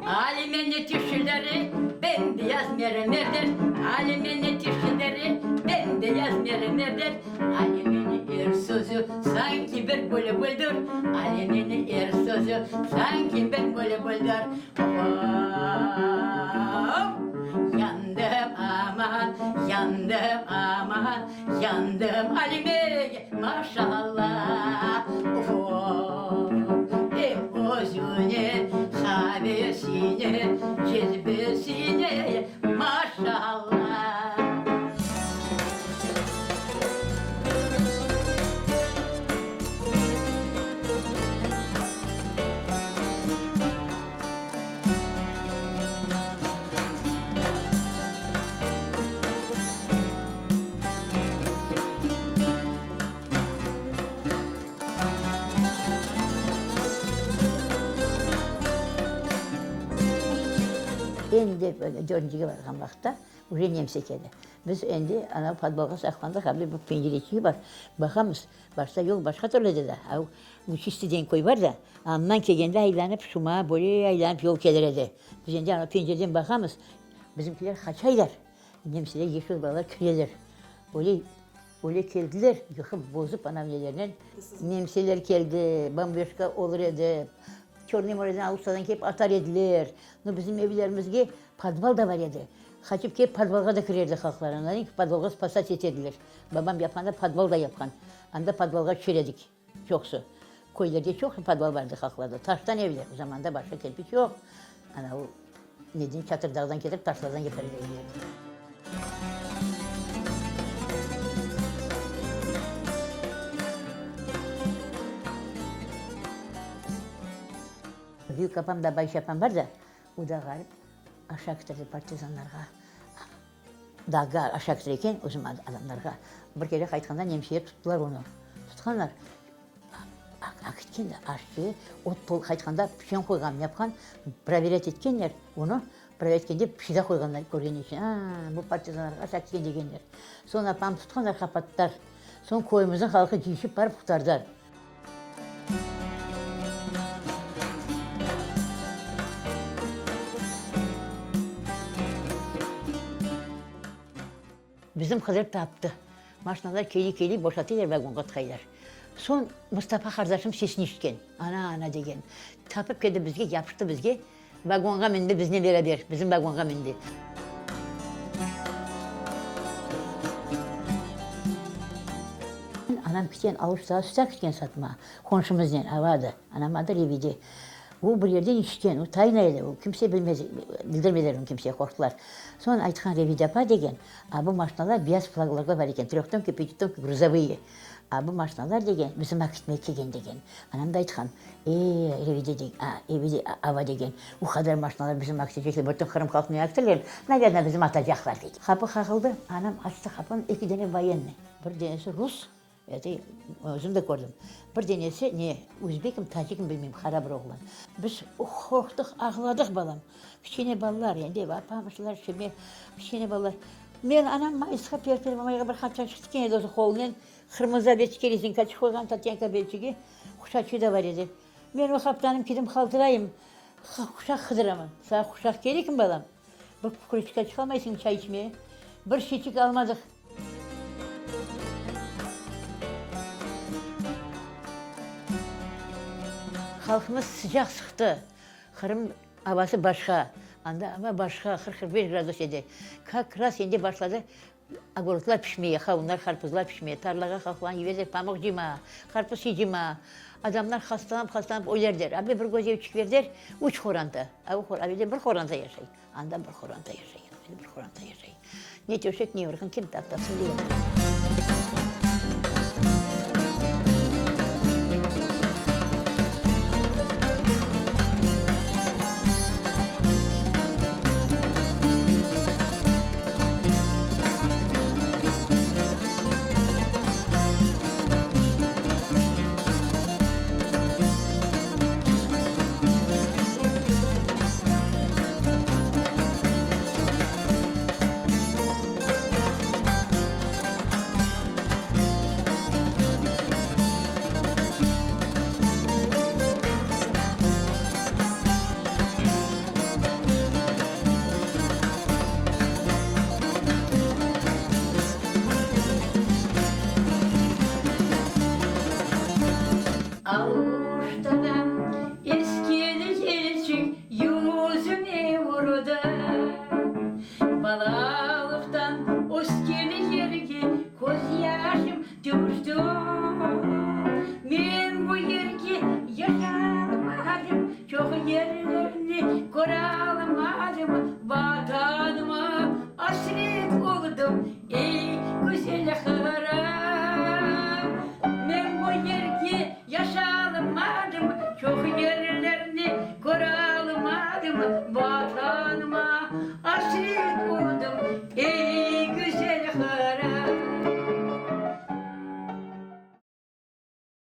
Alimeni tişleri bem-beyaz mermerdir, Alimeni tişleri bem-beyaz mermerdir, Alimeni er sözü sanki bir bülbüldir, Alimeni er sözü sanki bir bülbüldir. Of, yandım aman, yandım aman, Yandım Alimege maşalla, of, Em özüne, havesine, cezbesine maşalla. Endi böyle dörtüncige barğan vaqıtta uje nemse keldi. Biz endi ana podvalğa saqlandıq, a bir pencereçigi bar, baqamız, başta yol başqa türlü edi da, a Uçisti degen köy bar da, andan kelgende aylanıp şuma böyle aylanıp yol kelir edi. Biz endi ana pencereden baqamız, bizimkiler qaçaylar. Nemseler yeşil balalar kireler. Öyle, öyle keldiler, yıqıp, bozıp anav nelernen. Nemseler keldi, bombeşka olur edi. Çörnıy moreden, Alustadan kelip atar ediler. No, bizim evlerimizge podval da bar edi. Qaçıp kelip podvalğa da kirer edi halqlar. Anladın ki, podvalğa spasat ete ediler. Babam yapqanda podval da yapqan. Anda podvalğa tüşer edik çoqusı. Köylerde çoq podval bar edi halqlarda. Taştan evler, o zamanda başqa kerpiç yoq. Ana o neden, Çatırdağdan ketirip taşlardan yapar edi evlerni. Büyük apam da Bayşe apam bar da, o da ğarip aşağı ketirdi partizanlarğa. Dağğa aşağı ketir eken özüm adamlarğa. Bir kere qaytqanda nemseler tuttılar onı. Tutqanlar. Akitken de aşçı, ot tol qaytqanda pişen qoyğan, yapqan, proverять etkenler onı, proverять etkende pişida qoyğanlar körgen içün, a, bu partizanlarğa aş akitken degenler. Soñ apamnı tutqanlar, qapattılar. Soñ köyümizniñ halqı cıyışıp barıp qurtardılar. Bizim qıdırıp taptı. Maşinalar keliy-keliy boşatıylar, vagonğa tıqaylar. Soñ Mustafa qardaşım sesini eşitken, Ana, ana degen. Tapıp keldi bizge, yapıştı bizge, vagonğa mindi biznen beraber, bizim vagonğa mindi. Anam kiten Aluştağa süt akitken satma, qonşumıznen, ava adı, anam adı Revide. O bir yerden eşitken, o tayna edi, o kimse bilmez, bildirmediler onı kimsege, qorqtılar. Soñ aytqan Revide apa degen, a bu maşinalar beyaz flaglarğa bar eken, tröhtomki, pyatıtomki, gruzovıye. A bu maşinalar degen, bizim akitmege kelgen degen. Anam da aytqan, e, Revide degen, a, Evide ava degen, o qadar maşinalar bizim akitecekler, bütün Qırım halqını aktirler, naverno, bizim atacaqlar degen. Qapı qaqıldı, anam açtı qapını, eki dene voyennıy, bir denesi rus, Eti, özüm de kördim. Bir denesi ne, özbekmi, tacikmi bilmeyim, qara bir oğlan. Biz qorqtıq, ağladıq, balam. Kiçkene balalar, endi apam, şular, şeme, kiçkene balalar. Men anam mayısqa per-pervomayğa bir qaçaçıq tikken edi özü qolunen, qırmızı belçike rezinkaçıq qoyğan, Tatyanka belçigi, quşaçığı da bar edi. Men o haftanım kidim qaltırayım, quşaq qıdıraman. Saña quşaq kerekmi, balam? Bir kukriçka çıqalmaysıñmı çay içmeye? Bir şeyçik almadıq. Halqımız sıcaq sıqtı. Qırım avası başqa, anda ava başqa, 40-45 gradus edi. Kak raz endi başladı ogorodlar pişmeye, qavunlar, qarpızlar pişmeye. Tarlağa halqlarnı yiberdiler pamuq cıymağa, qarpız cıymağa. Adamlar hastalanıp-hastalanıp ölerdiler. Abi bir göz evçik berdiler, üç qoranta. A o evde bir qoranta yaşay. Anda bir qoranta yaşay, bir qoranta yaşay. Ne töşek, ne yorğan, kim taptasın diye. Alim.